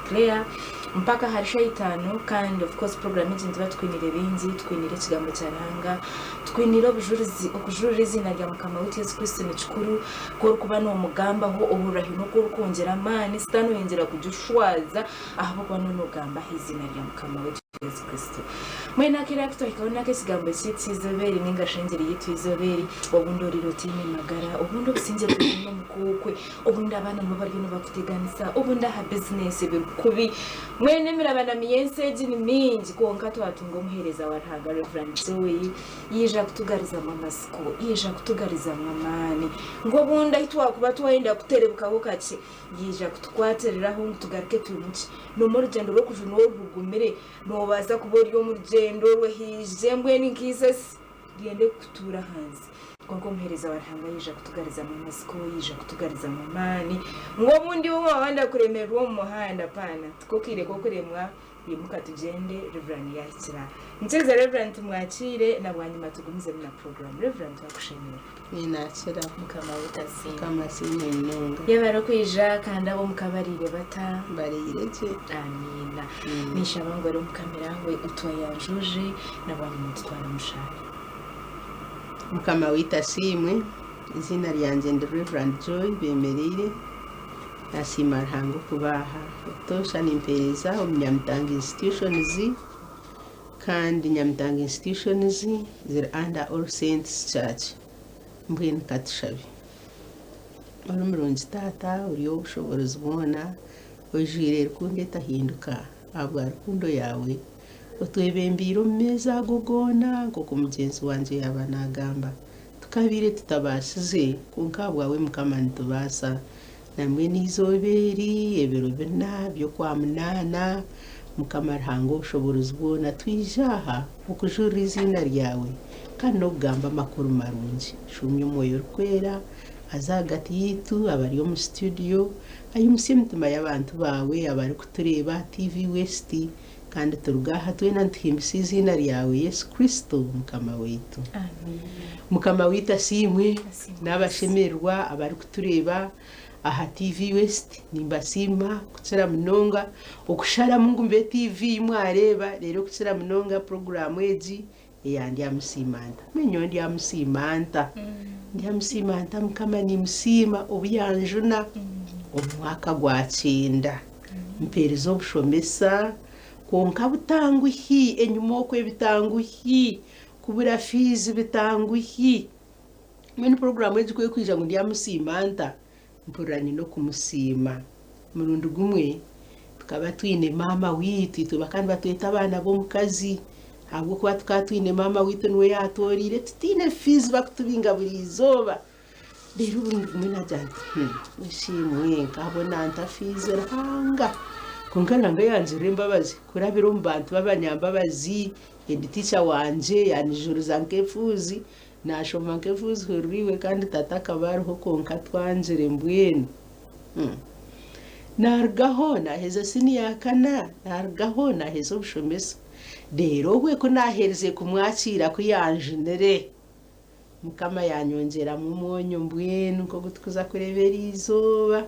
Claire, Mpaka ahari shaaha itaano kandi of course program egi nituba tukwiniire bingi, tukwiniire ekigambo kya Ruhanga, tukwiniire obujurizi, okujurira eiziina rya Mukama waitu Yesu Kristo ni kikuru, ku orikuba noomugambaho ohurira haine oku orikwongyera amaani, sitaane oyongyera kugishwaza ahabw'okuba nooba noogamba aha eiziina rya Mukama waitu Yesu Kristo. Mbwenu akaire aku twahikaho n'ak'ekigambo kyaitu ky'eizooba eri nainga shi engiri yaitu y'eizooba eri, obundi oriire otaine magara, obundi obusingye buri omu kuukwe, Obundi abaana nibo bariyo nibakuteganisa, obundi aha bizinesi biri kubi. Mbwenu emirabanami y'ensi egi ni mingi kwonka twatunga omuheereza wa Ruhanga Rev. Joy yaija kutugarizamu amatsiko, yaija kutugarizamu amaani ngu obundi ahu twakuba twayenda kuterebukaho kakye yaija kutukwatiriraho ngu tugaruke twimukye. N'omu orugyendo rw'okujunwa oru rugumire, noobaasa kuba ori omu rugyendo orwo haije mbwenu nk'eisasi. Ryende kutuura ahansi. Kwonka omuheereza wa Ruhanga yaija kutugarizamu amatsiko, yaija kutugarizamu amaani, ngu obundi iwe waaba kuremererwa omu muhanda, paana, tiko kaire k'okuremwa, imuka tugyende, Rev. Yaahikire aha. Nyikiriza Rev. Tumwakiire, na bwanyima tugumizemu na puroguraamu. Rev. Twakushemererwa. Ninakira. Mukama waitu asiimwe. Mukama asiimwe munonga. Yebare okwija kandi ab'omuka bariire bata? Bariire gye. Amiina. Ninshaba ngu ore omu kamera we otwayanjurire na bwanyima otutware omu shaara. Mukama waitu asiimwe. Eiziina ryangye ndi Rev. Joy Bemereire. Nasiima Ruhanga okuba aha. Obutoosha nimpeereza omu Nyamitanga Institutions kandi Nyamitanga Institutions ziri under All Saints Church. Mbwenu katushabe. Ori murungi Taata, ori ow'obushoboorozi bwona, oijwire rukundo etahinduka ahabwa rukundo yaawe, otwebembeire omu meezi ago goona nk'oku mugyenzi wangye yaaba naagamba. Tukabaire tutabaasize, kwonka ahabwawe Mukama nitubaasa. Nambwenu eizooba eri, ebiro bina by'Okwamunaana, Mukama Ruhanga ow'obushoboorozi bwona, twija aha okujurira eiziina ryawe kandi n'okugamba amakuru marungi. Shuumya Omwoyo Orikwera aze ahagati yaitu abari omu situdiyo, aimutsye emitima y'abantu baawe abarikutureeba aha TV West, kandi turuge aha twena nituhimbisa eiziina ryawe Yesu Kristo Mukama waitu. Mukama waitu asiimwe n'abashemererwa abarikutureeba aha TV West nimbasiima kukira munonga okusharamu ngu mbe TV ei mwareeba reero okukira munonga puroguraamu egi eya Ndyamusiima Nta. Mbwenu nyowe ndyamusiima nta? Ndyamusiima nta Mukama nimusiima obu yanjuna omu mwaka gwa kyenda mpeereza obushomesa kwonka butanguhi enyima okwe bitanguhi kubura fiizi bitanguhi. Mbwenu puroguraamu egi ku erikwija ngu ndyamusiima nta, mpurira nyine okumusiima. Omurundi gumwe tukaba twine maama waitu, itwe bakaba nibatweta abaana b'omukazi ahabw'okuba tukaba twine maama waitu niwe yaatworeire tutaine fiizi bakutubinga buri izooba. Reero oburundi gumwe naagira nti Ishimwe nkabona nta fiizi Ruhanga. Kwonka Ruhanga yangirira embabazi kurabira omu bantu b'abanyambabazi, headteacher wangye yaanyijuriza nk'efuuzi Naashoma nk'efuuzi hurira iwe kandi tata akaba ariho kwonka twangire mbwenu. Naarugaho naaheza siniya ya kana, naarugaho naaheza obushomesa. Reero obwe ku naaherize kumwakiira ku yanjunire, Mukama yaanyongyeramu omwonyo mbwenu nk'ogu turikuza kureeba eriizooba.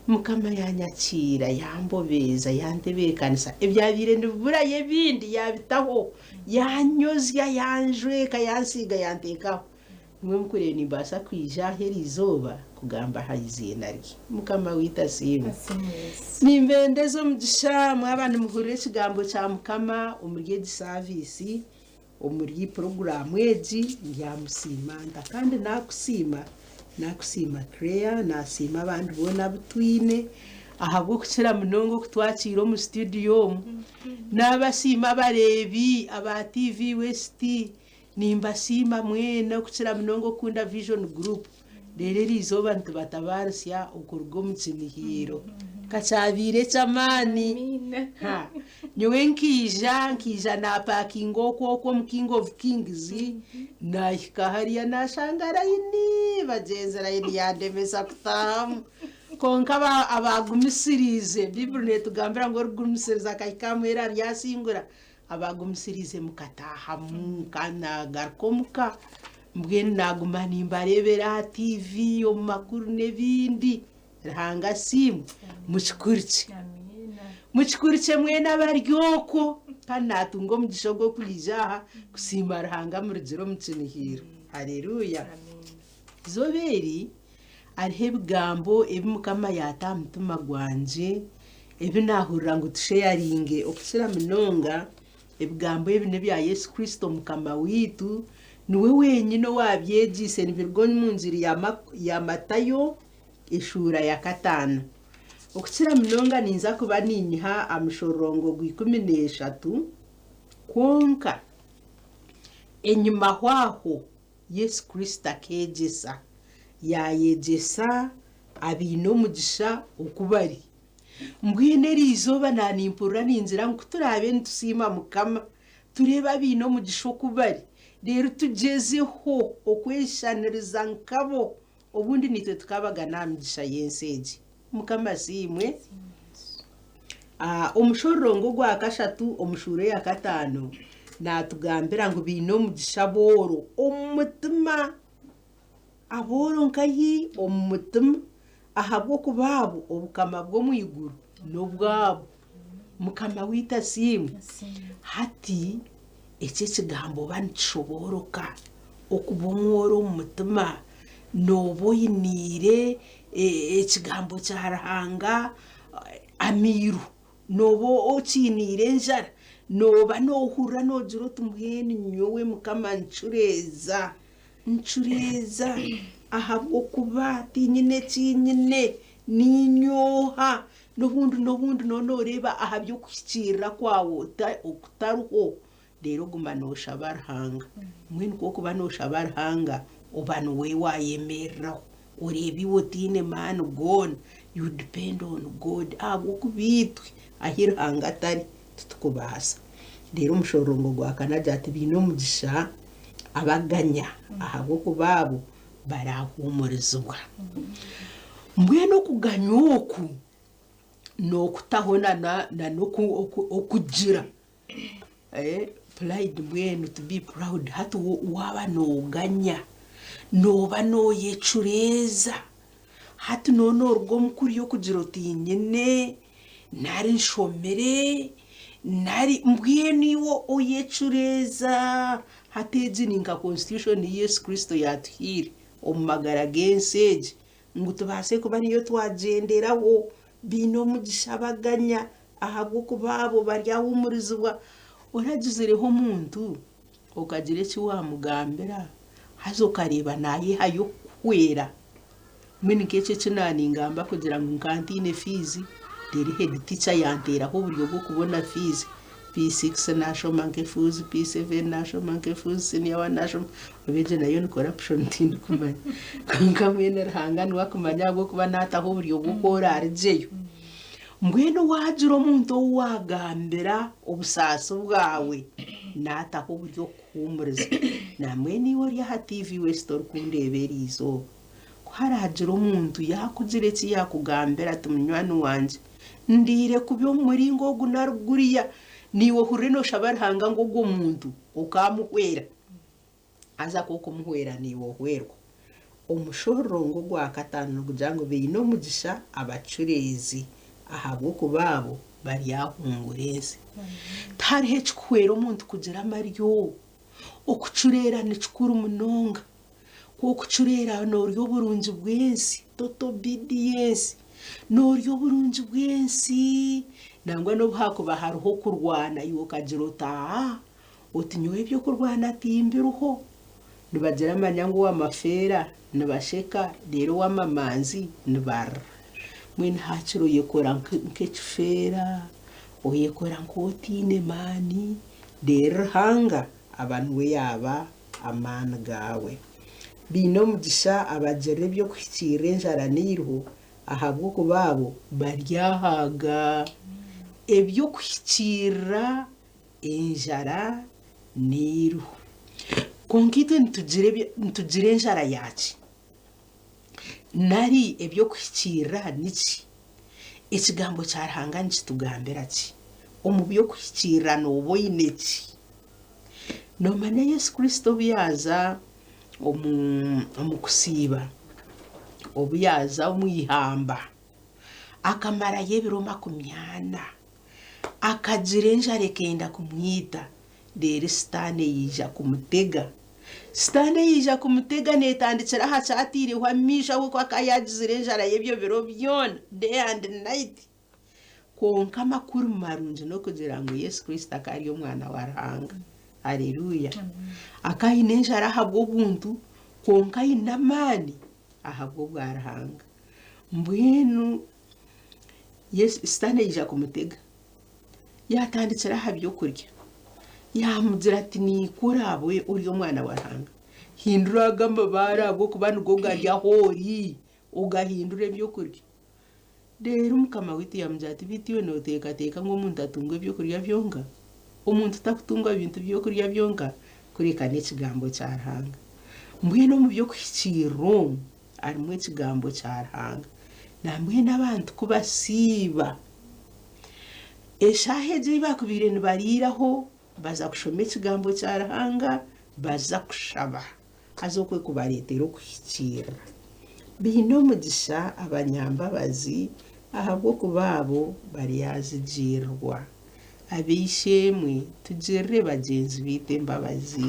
Mukama yaanyakiira, yaambobeeza, yaantebeekanisa, ebyabaire nibiburayo ebindi yaabitaho. Yaanyozya, yaanjweka, yaansiiga, yanteekaho. Nimwe mukureeba nimbaasa kwija aha eri izooba kugamba aha iziina rye. Mukama waitu asiimwe. Nimbendeza omugisha mwaba nimuhurira ekigambo kya Mukama omuri egi saaviisi, omuri puroguraamu egi, ndyamusiima nta? Kandi naakusiima, naakusiima Claire, naasiima abandi boona abu twine ahabw'okukira munonga okutwakiira omu situdiyo omu. Naabasiima abareebi aba TV West, nimbasiima mwena okukira munonga okukunda Vision Group. Reero eri izooba nitubatabaaritsya okuruga omu kinihiiro. Ka kyabaire eky'amaani! Ha, nyowe nkaija, nkaija naapaakinga okwo okwo omu King of Kings, naahika hariya naashanga layini, bagyenzi layini yandemesa kutaahamu. Kwonka abaagumisiriize, Baiburi neetugambira ngu orikugumisiriza akahika aha muheru aryasingura. Abaagumisiriize mukataahamu, kandi naagaruka omuka, mbwenu naaguma nimbareebera aha tiivi, omu makuru n'ebindi. Ruhanga asiimwe, mukikurikye. Mukikurikye mwena abari okwo kandi naatunga omugisha ogw'okwija aha kusiima Ruhanga murugire omu kinihiro. Haleluya! Izooba eri hariho ebigambo ebi Mukama yaata aha mutima gwangye ebi naahurira ngu tusheyaringe okukira munonga ebigambo ebi n'ebya Yesu Kristo Mukama waitu, niwe wenyine owaabyegyeise nibiruga omu ngiri ya Matayo eshuura ya kataano. Okukira munonga ninza kuba ninyiha aha mushororongo gw'ikumi n'eshatu kwonka. Enyimaho aho Yesu Kristo akeegyesa, yaayegyesa abaine omugisha oku bari. Mbwenu eri izooba naanimpurira ningira ngu ku turaabe nitusiima Mukama, tureebe abaine omugisha oku bari, reero tugyezeho okweshushaniriza nkabo, obundi naitwe tukaabagana aha migisha y'ensi egi. Mukama asiimwe. Omushororongo ogwa kashatu omu shuura eya kataano naatugambira ngu baine omugisha abooro omu mutima. Abooro nkahi omu mutima? Ahabw'okuba abo obukama bw'omu iguru n'obwabo. Mukama waitu asiimwe. Hati eki ekigambo oba nikishobooroka okuba omworo omu mutima nooba oyiniire ekigambo kya Ruhanga amairu, nooba okiiniire enjara, nooba noohurira noogira oti mbwenu nyowe Mukama ncureeza, ncureeza ahabw'okuba tiinyine eki nyine, niinye oha? N'obundi n'obundi nooba nooreeba aha by'okuhikiirira kwawe okutariho. Reero oguma nooshaba Ruhanga. Mbwenu ku orikuba nooshaba Ruhanga, oba niwe waayemereraho. Oreeba iwe otaine maani goona, you depend on God ahabw'okuba itwe ahi Ruhanga atari titukubaasa. Reero omushororongo gwa kana agira ati baine omugisha abaganya ahabw'okuba abo baraahuumurizibwa. Mbwenu okuganya oku n'okutaho n'okugira. Pride mbwenu to be proud hati waaba nooganya nooba nooyecureeza hati nooba nooruga omu kuriya okugira oti nyine nari nshomire nari mbwenu iwe oyecureeza hati egi ni nka constitution ei Yesu Kristo yaatuhaire omu magara g'ensi egi ngu tubaase kuba niyo twagyenderaho baine omugisha abaganya Ahabw'okuba abo baryahuumurizibwa. Oragizireho omuntu okagira eki waamugambira haza okareeba naayehayo kukuhwera? Mbwenu nk'ekyo eki naaningamba kugira ngu nkaba ntaine fiizi, reero headteacher yanteeraho oburyo bw'okubona fiizi. P6 naashoma nk'efuuzi, P7 naashoma nk'efuuzi, siniya wani naashoma, oba egyo nayo ni corruption tindikumanya. Kwonka mbwenu Ruhanga niwe akumanya ahabw'okuba naataho oburyo bw'oku oraarugyeyo. Mbwenu waagira omuntu ou waagambira obusaasi bwawe, naataho oburyo kukuhuumuriza. Nambwenu iwe ori aha tiivi West orikundeeba eri izooba, ku haraagire omuntu yaakugira eki yaakugambira ati munywani wangye, ndiire kubi omu muringo ogu nari guriya, naiwe ohurire nooshaba Ruhanga ngu ogwo muntu okaamuhwera. Haza ku okumuhwera naiwe ohwerwa. Omushororongo ogwa kataano nigugira ngu baine omugisha abacureezi, ahabw'okuba abo baryahungura ensi. Tihariho ekikuhwera omuntu kugira amaryo. Okucureera ni kikuru munonga. Ku okucureera noorya oburungi bw'ensi, total obedience, noorya oburungi bw'ensi. Nangwa n'obu haakuba hariho okurwana iwe okagira oti aa. Oti nyowe eby'okurwana timbiriho. Nibagira manya ngu ow'amafeera nibasheka reero ow'amamanzi nibarira. Mbwenu haakiri oyekora nk'ekifeera, oyekora nk'otaine maani, reero Ruhanga aba niwe yaaba amaani gaawe. Baine omugisha abagirira eby'okuhikiirira enjara n'eiriho, ahabw'okuba abo baryahaaga. Eby'okuhikiirira Enjara n'eiriho. Kwonka itwe nitugira enjara ya ki? Nari eby'okuhikiirira niki? Ekigambo kya Ruhanga nikitugambira ki? Omu by'okuhikiirira nooba oine ki? Noomanya Yesu Kristo obu yaaza omu kusiiba, obu yaaza omu ihamba, akamarayo ebiro makumi ana. Akagira enjara ekenda kumwita, reero Sitaane yaija kumutega. Sitaane yaija kumutega neetandikira aha ki ataireho amaisho ahabw'okuba akaba yaagizire enjara y'ebyo biro byona, day and night. Kwonka amakuru marungi n'okugira ngu Yesu Kristo akaba ari Omwana wa Ruhanga. Areruya! Akaba aine enjara ahabw'obuntu, kwonka aine amaani ahabw'obwa Ruhanga. Mbwenu Yesu, Sitaane yaija kumutega, yaatandikira aha by'okurya, yaamugira ati, Niikwo oraabe ori Omwana wa Ruhanga, hindura ago amabaare ahabw'okuba nigo gari ahu ori, ogahindure eby'okurya. Reero Mukama waitu yaamugira ati, Beitu iwe nooteekateeka ngu omuntu atungwa eby'okurya byonka? Omuntu takutungwa bintu by'okurya byonka, kureka n'ekigambo kya Ruhanga. Mbwenu omu by'okuhikiirira omu harimu ekigambo kya Ruhanga. Nambwenu abantu ku basiiba, eshaaha egyo ei baakubaire nibariiraho baza kushoma ekigambo kya Ruhanga, baza kushaba. Haza okwe kubareetera okuhikiirira. Baine omugisha abanyambabazi, ahabw'okuba abo baryazigirirwa. Ab'eishe-emwe, tugirire bagyenzi baitu embabazi,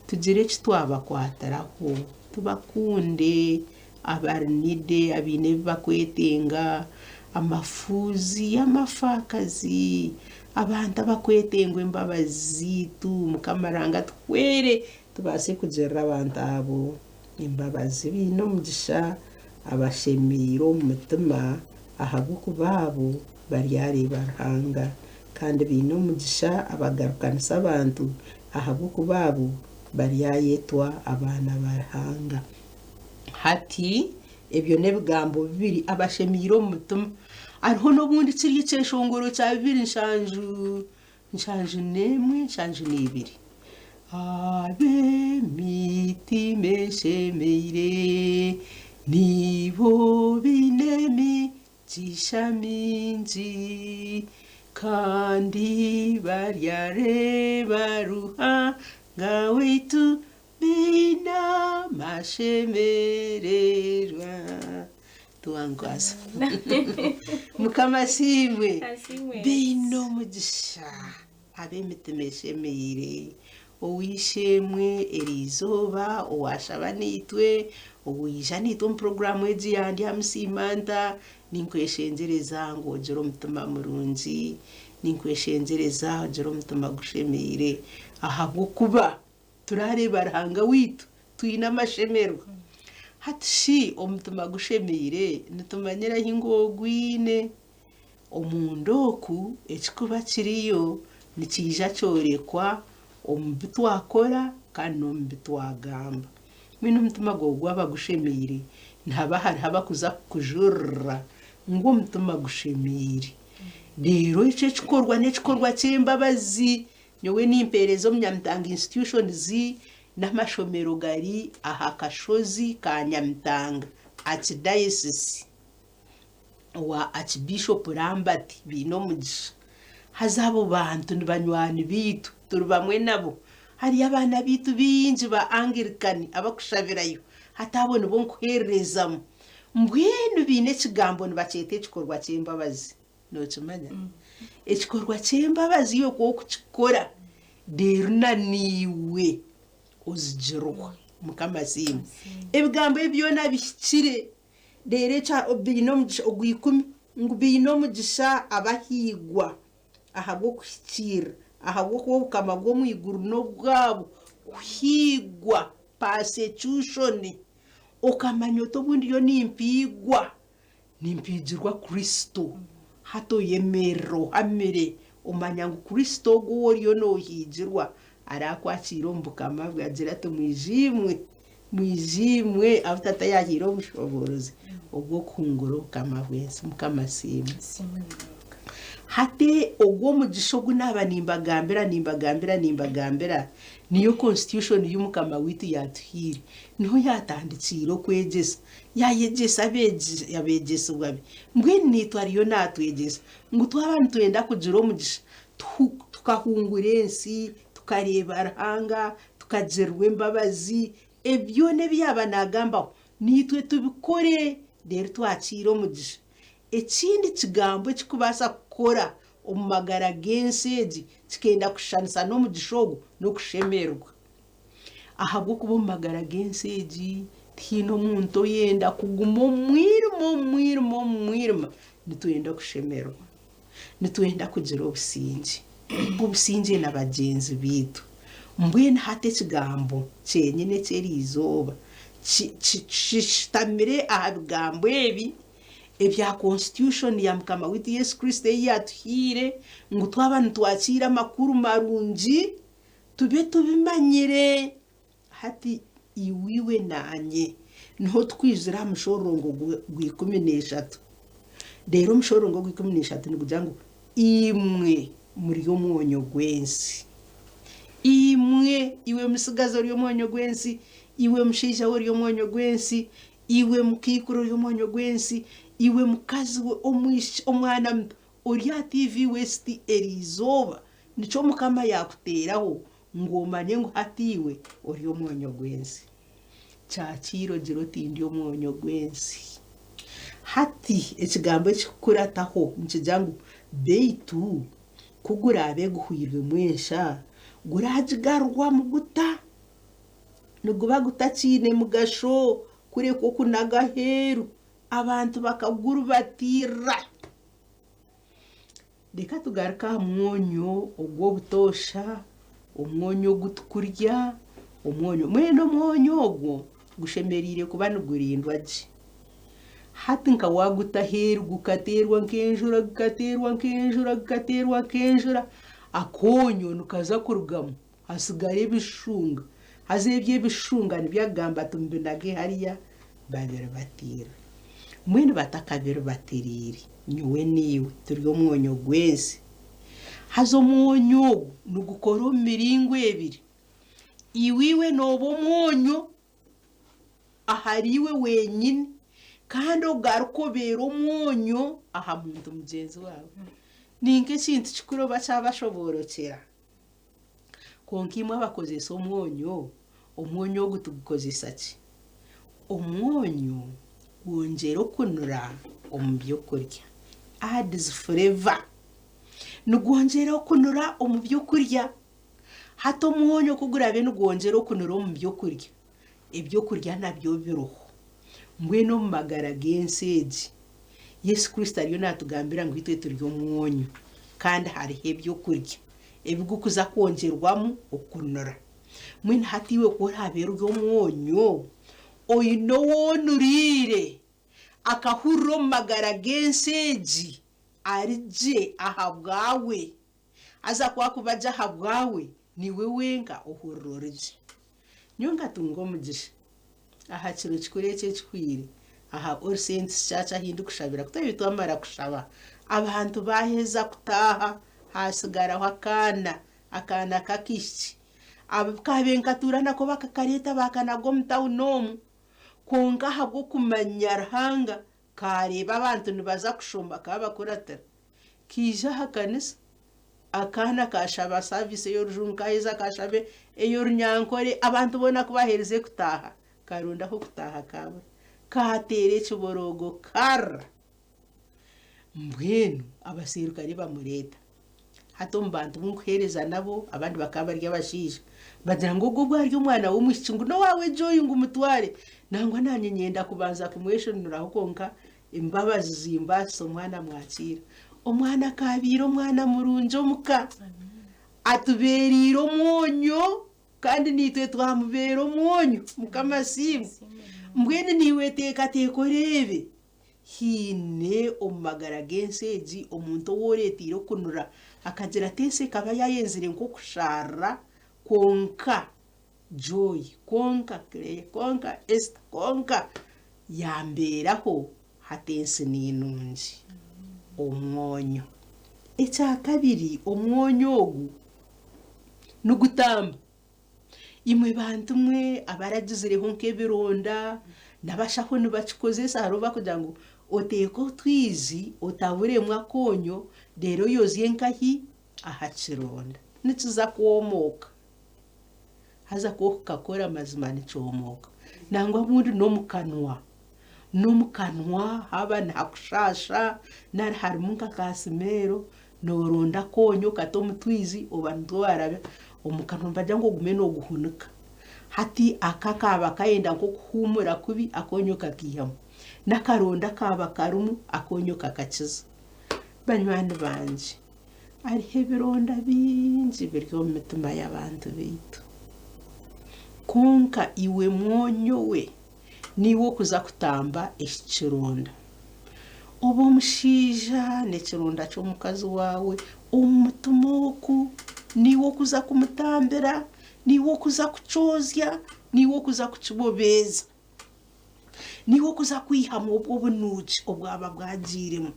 tugire eki twabakwatiraho, tubakunde, abari needy, abaine ebi bakwetenga, amafuuzi, amafaakazi, abantu abakwetengwa embabazi zaitu. Mukama Ruhanga atuhwere Tubaase kugirira abantu abo embabazi baine omugisha abashemeire omu mutima, ahabw'okuba abo baryareeba Ruhanga. Kandi baine omugisha abagarukanisa abantu, ahabw'okuba abo baryayetwa abaana ba Ruhanga. Hati, ebyo n'ebigambo bibiri, abashemeire omu mutima. Hariho n'obundi kiri ekyeshongoro kya 2 71, 72. Ab'emitima eshemeire nibo baine emigisha mingi, kandi baryareeba Ruhanga waitu baine amashemererwa. Tuwankwasa. Mukama asiimwe. Asiimwe. Baine omugisha ab'emitima eshemeire. Ow'eishe-emwe eriizooba owaashaba naitwe, owaija naitwe omu puroguraamu egi ya Ndi aha Musiimanta, ninkweshengyereza ngu ogire omutima murungi, ninkweshengyereza ogire omutima gushemeire ahabw'okuba Turareeba Ruhanga waitu twine amashemererwa. Hati shi omutima gushemeire nitumanyira hi ngu ogwine? Omunda oku ekikuba kiriyo nikiija kyorekwa omu bi twakora kandi n'omu bi twagamba. Mbwenu omutima gwawe gwaba gushemeire, nihaba hariho abakuza kukujurira ngu omutima gushemeire. Reero ekyo ekikorwa n'ekikorwa ky'embabazi. Nyowe nimpeereza omu Nyamitanga Institutions n'amashomero gari aha kashozi ka Nyamitanga, Archdiocese, owa Archbishop Lambert baine omugisha. Haza abo bantu ni banywani baitu, turi bamwe nabo. Hariyo abaana baitu baingi ba Anglican abakushabirayo, hati abo nibo nkuheererezamu. Mbwenu baine ekigambo nibakyeta ekikorwa ky'embabazi. Nookimanya? Ekikorwa ky'embabazi iwe ku orikukikora, reero na naiwe ozigirwa. Mukama asiimwe. Ebigambo ebi byona bihikire. Reero ekya baine omugisha ogw'ikumi, ngu baine omugisha abahiigwa ahabw'okuhikiirira, ahabw'okuba obukama bw'omu iguru n'obwabo. Kuhiigwa, persecution, okamanya oti obu ndiyo nimpiigwa. Nimpigirwa Kristo. Hati oyemerera ohamire, omanya ngu Kristo ogwo ou oriyo noohigirwa araakwakiire omu Bukama bwe, agire ati, Mwije imwe, mwije imwe abu Tata yaahaire obushoboorozi obw'okuhungura Obukama bw'ensi. Mukama asiimwe. Hati ogwo omugisha ogu naaba nimbagambira, nimbagambira, nimbagambira, niyo constitution ei Mukama waitu yaatuhaire. Niho yaatandikiire okwegyesa. Yaayegyesa abeegyesibwa be. Mbwenu naitwe ariyo naatwegyesa ngu twaba nitwenda kugira omugisha, tukahungura ensi, tukareeba Ruhanga, tukagirirwa embabazi, ebi byona ebi yaaba naagambaho, naitwe tubikore reero twakiire omugisha. Ekindi kigambo ekirikubaasa kukora. omu magara g'ensi egi kikenda kushushanisa n'omugisha ogu n'okushemererwa. Ahabw'okuba omu magara g'ensi egi tihaine omuntu oyenda kuguma omu mwirima omu mwirima omu mwirima. Nitwenda okushemererwa. Nitwenda kugira obusingye, obusingye na bagyenzi baitu. Mbwenu hati ekigambo kyenyine eky'eri izooba kishutamire aha bigambo ebi ebya constitution ya Mukama waitu Yesu Kristo ei yaatuhaire ngu twaba nitwakiira amakuru marungi Tube tubimanyire hati iwe iwe naanye niho tukwijura aha mushororongo gw'ikumi n'eshatu. Reero omushororongo ogw'ikumi n'eshatu nigugira ngu, Imwe muri omwonyo gw'ensi. Imwe, iwe mutsigazi ori omwonyo gw'ensi, iwe mushaija we ori omwonyo gw'ensi, iwe mukaikuru ori omwonyo gw'ensi, iwe mukazi we, omwishiki, omwana muto ori aha TV West eriizooba, Nikyo Mukama yaakuteeraho ngu omanye ngu hati iwe ori omwonyo gw'ensi. Kyakiire ogire oti ndi omwonyo gw'ensi. Hati ekigambo ekirikukurataho nikigira ngu beitu ku guraabe guhwairwemu ensha, guraagigarurwamu guta? Niguba gutakiine mugasho kureka okunaga aheeru abantu bakagurubatiirira. Reka tugaruke aha mwonyo ogw'obutoosha, omwonyo ogu tukurya, omwonyo mbwenu omwonyo ogwo gushemereire kuba nigurindwa gye. Hati nka waaguta aheeru gukateerwa nk'enjura gukateerwa nk'enjura gukateerwa nk'enjura, akoonyo nikaza kurugamu hasigara ebishushunga, haza ebyo ebishushunga nibyo akugamba ati mubinage hariya babiribatiirire. Mbwenu batakabiribatiriire, nyowe naiwe turi omwonyo gw'ensi. Haza omwonyo ogu nigukora omu miringo ebiri. Iwe iwe nooba omwonyo ahariiwe wenyini kandi ogaruke obeere omwonyo aha muntu mugyenzi waawe. Ni nk'ekintu kikuru oba kyabashoboorokyera. Kwonka imwe abakozesa omwonyo, omwonyo ogu tugukozesa ki? Omwonyo gwongyera okunura omu by'okurya, adds flavour. Nigwongyera okunura omu by'okurya. Hati omwonyo ku guraabe nigwongyera okunura omu by'okurya, eby'okurya nabyo biriho. Mbwenu omu magara g'ensi egi, Yesu Kristo ariyo naatugambira ngu itwe turi omwonyo kandi hariho eby'okurya ebirikuza kwongyerwamu okunura. Mbwenu hati iwe ku oraabe ori omwonyo, oine ou onuriire akahurira omu magara g'ensi egi ari gye ahabwawe. Haza ku akuba gye ahabwawe, niiwe wenka ohurira ori gye. Nyowe nkatunga omugisha aha kiro kikuru eki ekihweire aha All Saints Church ahu ndikushabira. Ku twabire twamara kushaba, abantu baaheza kutaaha haatsigaraho akaana, akaana k'akaishiki. Abu kaabaire nikatuura nako bakakareeta baakanaga omu tawuni omu. Kwonka ahabw'okumanya Ruhanga, kaareeba abantu nibaza kushoma kaabakuratira. Kaija aha kanisa, akaana kaashaba saviisi ey'orujungu kaaheza kaashaba ey'orunyankore, abantu boona ku baaherize kutaaha, karonda ah'okutaaha kaabura. Kaateera ekiboroogo karira. Mbwenu abaserukare bamureeta. Hati omu bantu bu nkuheereza nabo, abandi bakaba bari abashaija, bagira ngu ogwo obwo ari omwana w'omwishiki ngu n'owaawe Joy ngu mutware. Nangwa naanye nyenda kubanza kumweshonuraho kwonka Embabazi zimbaasisa omwana mwakiira. Omwana akaabaire omwana murungi omuka. Atubeereire omwonyo kandi naitwe twamubeera omwonyo. Mukama asiimwe. Mbwenu naiwe teekateeka oreebe haine omu magara g'ensi egi omuntu ou oreeteire okunura akagira ati ensi ekaba yaayenzire nk'okushaarira kwonka Joy kwonka Claire kwonka Esther kwonka yambeeraho hati ensi ninungi. Omwonyo. Ekyakabiri omwonyo ogu nigutamba. Imwe bantu mwe abaragizireho nk'ebironda n'abashaho nibakikozesa hariho obu barikugira ngu oteeke otwizi otaburemu akoonyo reero oyozye nkahi aha kironda nikiza kwomooka. Haza ku okukakora mazima nikyomooka. Nangwa obundi n'omu kanwa, n'omu kanwa haaba nihakushaasha nari harimu nka kaasimeero, Nooronda akoonyo okata omu twizi oba nitwo waarabya omu kanwa nibagira ngu ogume nooguhunika. Hati aka kaaba kayenda nk'okuhuumura kubi akoonyo kakaihamu. N'akaronda kaaba karimu akoonyo kakakiza. Banywani bangye, hariho ebironda bingi biri omu mitima y'abantu baitu. Kwonka iwe mwonyo we, niiwe okuza kutamba eki kironda. Oba omushaija n'ekironda ky'omukazi waawe omu mutima oku, niiwe okuza kumutambira, niiwe okuza kukyozya, niiwe okuza kukibobeeza. Niiwe okuza kwihamu obwo obunuuki obwaba bwagiiremu.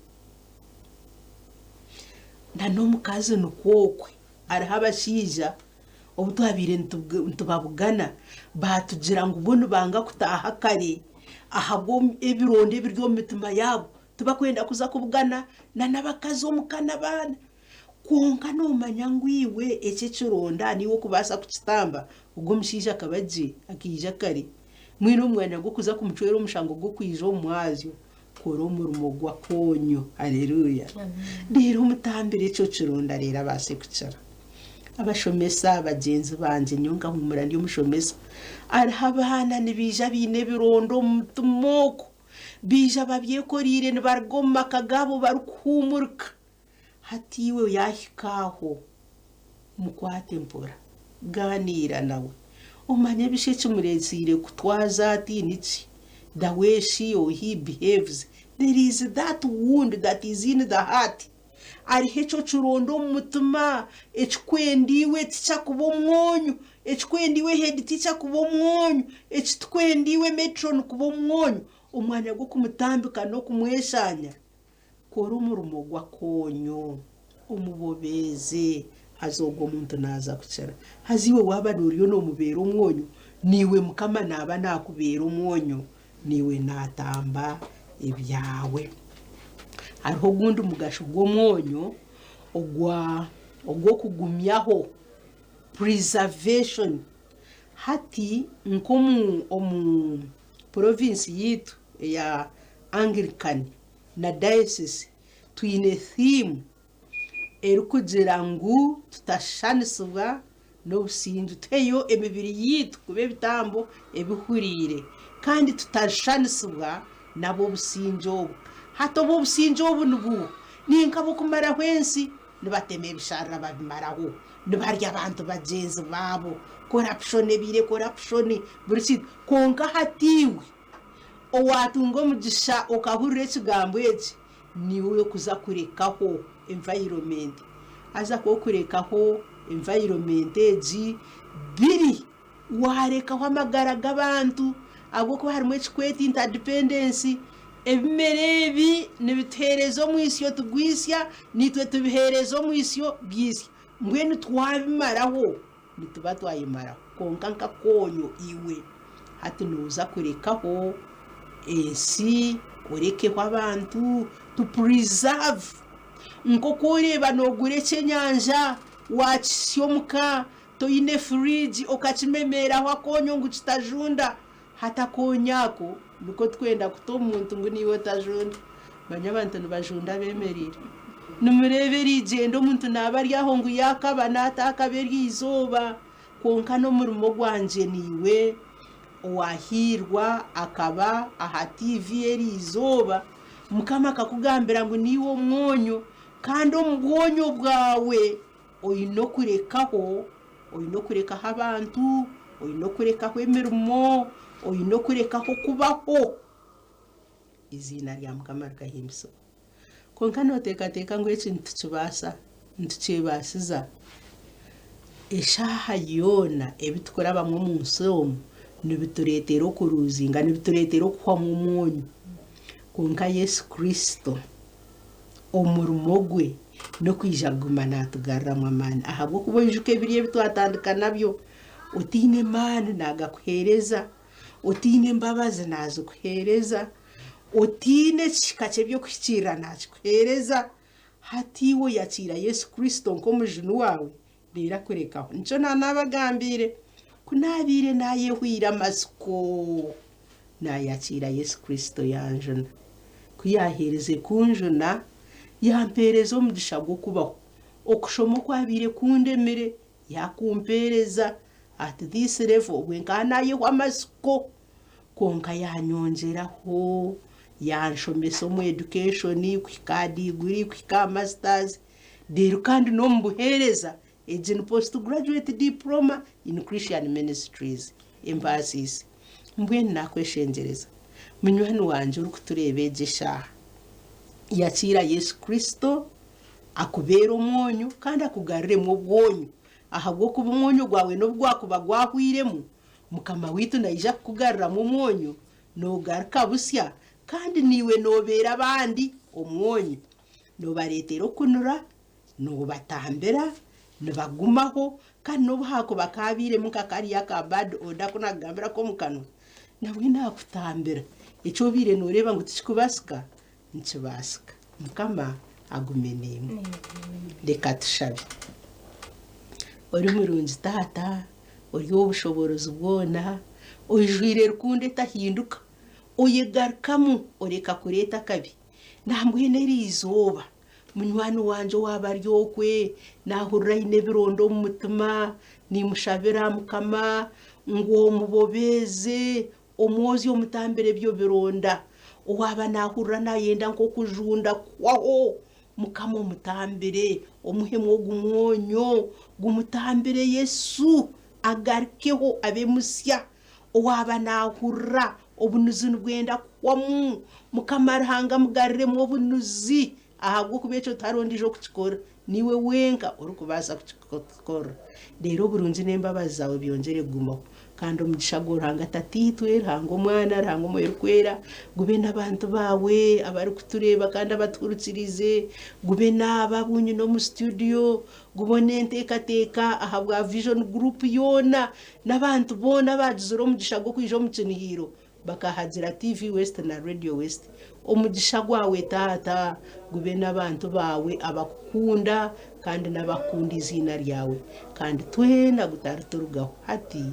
Na n'omukazi nikwo okwe. Hariho abashaija obu twabaire nitubabugana baatugira ngu bo nibanga kutaaha kare ahabw'ebironda ebiri omu mitima yaabo, tibakwenda kuza kubugana na n'abakazi omuka n'abaana. Kwonka noomanya ngu iwe eki ekironda niiwe orikubaasa kukitamba? Ogwo omushaija akaba gye, akaija kare. Mbwenu omu mwanya gw'okuza kumucwera omushango gw'okwija omu mwazyo, kora omurimo gw'akoonyo. Haleluya! Reero omutambire ekyo kironda reero abaase kukira. Abashomesa bagyenzi bangye, nyowe nkahuumura ndi omushomesa, hariho abaana nibaija baine ebironda omu mutima oku, baija babyekoreire nibaruga omu maka gaabo barikuhuumurika. Hati iwe yaahika aho, mukwate mpora, gaaniira nawe, omanye ebishi ekimureetsiire kutwaza ati niki, the way she or he behaves, there is that wound that is in the heart, hariho ekyo kironda omu mutima ekikwenda iwe tikyakuba omwonyo, ekikwenda iwe head teacher kuba omwonyo, ekitukwenda iwe matron kuba omwonyo, omwanya gw'okumutambika n'okumweshaanya. Kora omurimo gw'akoonyo, omubobeeze, haza ogwo muntu naaza kukira. Haza iwe waaba nooriyo noomubeera omwonyo, naiwe Mukama naaba naakubeera omwonyo, naiwe naatamba ebyawe. Hariho ogundi mugasho gw'omwonyo ogwa ogw'okugumyaho, preservation. Hati nk'omu omu porovinsi yaitu eya Anglican na Diocese twine theme erikugira ngu tutashushanisibwa n'obusingye, tuheyo emibiri yaitu kuba ebitambo ebihuriire kandi tutashushanisibwa n'ab'obusingye obu. Hati ob'obusingye obu nibuuha? Ni nk'ab'okumaraho ensi, nibatema ebisharara babimaraho, nibarya abantu bagyenzi baabo, corruption ebaire corruption buri kintu. Kwonka hati iwe Owaatunga omugisha okahurira ekigambo eki, niiwe orikuza kurekaho environment. Haza ku okurekaho environment egi, biri waarekaho amagara g'abantu ahabw'okuba harimu ekikweta interdependence. Ebimera ebi nibituheereza omwitsyo tugwitsya, naitwe tubiheereza omwitsyo bwitsya. Mbwenu twabimaraho. Nituba twayemaraho. Kwonka nk'akoonyo iwe hati nooza kurekaho ensi, orekeho abantu, to preserve. Nk'oku oreeba noogura ekyenyanja waakihitsya omuka, toine fridge okakimemeeraho akoonyo ngu kitajunda. Hati akoonyo ako niko tukwenda kuta omu muntu ngu naiwe otajunda. Manya abantu nibajunda beemereire. Nimureeba eriigyenda omuntu naaba ari aho ngu yaakaba naataakaba eryo izooba. Kwonka n'omurimo gwangye naiwe owaahiirwa akaba aha tiivi eri izooba, Mukama akakugambira ngu niiwe omwonyo kandi omu bwonyo bwawe Oine okurekaho, oine okurekaho abantu, oine okurekaho emirimo, oine okurekaho kubaho. Eiziina rya Mukama rikahimbisibwa. Kwonka nooteekateeka ngu eki nitukibaasa, nitukyebaasiza? Eshaaha yoona ebi turikurabamu omu nsi omu nibitureetera okuruuzinga, nibitureetera okuhwamu omwonyo. Kwonka Yesu Kristo Omurimo gwe n'okwija kuguma naatugaruramu amaani ahabw'okuba oijuka ebiri ebi twatandika nabyo. Otaine maani naagakuheereza, otaine embabazi naazikuheereza, otaine ekihika ky'eby'okuhikiirira naakikuheereza. Hati iwe oyakiira Yesu Kristo nk'Omujuni waawe, reero akurekaho. Nikyo naanabagambiire, ku naabaire naayehwaire amatsiko, Naayakiira Yesu Kristo yanjuna. Ku yaaherize kunjuna, Yampeereza omugisha gw'okubaho. Okushoma okwabaire kundemire yakumpeereza at this level obwe nkaba nayehwa amatsiko kwonka yanyongyeraho yanshomesa omu education kuhika aha degree kuhika aha masters reero kandi n'omu buheereza egi ni post graduate diploma in Christian ministries embaasiise. Mbwenu nakweshengyereza munywani wangye orikutureeba egi eshaaha yakiira Yesu Kristo akubeere omwonyo kandi akugaruremu obwonyo, ahabw'okuba omwonyo gwawe n'obu gwakuba gwahwairemu, Mukama waitu naija kukugaruramu omwonyo, noogaruka busya, kandi naiwe noobeera abandi omwonyo. Noobareetera okunura, noobatambira, nibagumaho, kandi n'obu haakuba kaabairemu nka kariya aka bad odour aku naakugambira ak'omu kanwa, nabwe naakutambira. Eki obaire nooreeba ngu tikikubaasika, Nikibaasika. Mukama agume naimwe. Reka tushabe. Ori murungi Taata, ori ow'obushoboorozi bwona, oijwire rukundo etahinduka, oyegarukamu oreka kureeta akabi. Nambwenu eri izooba, munywani wangye owaaba ari okwe, naahurira aine ebironda omu mutima, niimushabira Mukama ngu omubobeeze, Omwozi omutambire ebyo bironda, owaaba naahurira naayenda nk'okujunda kuhwaho, Mukama omutambire, omuhemu ogu mwonyo, gumutambire Yesu, agarukeho abe musya. Owaaba naahurira obunuzi nibwenda kuhwamu, Mukama Ruhanga amugariremu obunuzi, ahabw'okuba ekyo tihariho ondiijo orikukikora, niiwe wenka orikubaasa kukikora. Reero oburungi n'embabazi zaawe byongyere kugumaho. Kandi omugisha gwa Ruhanga Tataitwe, Ruhanga Omwana, Ruhanga Omwoyo Orikwera gube n'abantu baawe abarikutureeba kandi abatuhurikiriize, gube n'abo abu nyine omu situdiyo, gube n'enteekateeka ahabwa Vision Group yoona n'abantu boona abaagizire omugisha gw'okwija omu kinihiiro bakahagira TV West na Radio West. Omugisha gwawe Taata gube n'abantu baawe abakukunda kandi n'abakukunda eiziina ryawe, kandi twena gutariturugaho hati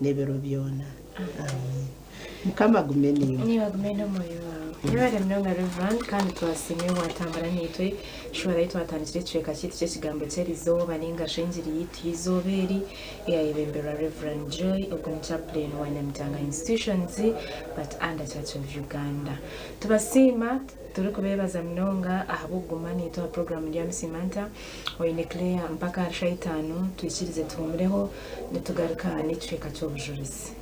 n'ebiro byona. Amiina. Mukama agume naimwe. Niiwe agume n'omwoyo waawe. Yebare munonga Reverand kandi twasiima obu watambura naitwe. Shuura ei twatandikire ekicweka kyaitu ky'ekigambo ky'erizooba ninga shi engiri yaitu y'eizooba eri eyayebemberwa Rev. Joy ogu ni Chaplain wa Nyamitanga Institutions but under Church of Uganda. Tubasiima turikubeebaza munonga ahabw'okuguma naitwe aha puroguraamu Ndyamusiima Nta Oine Claire mpaka ahari shaaha itaano twikirize tuhumureho nitugaruka n'ekicweka ky'obujurizi.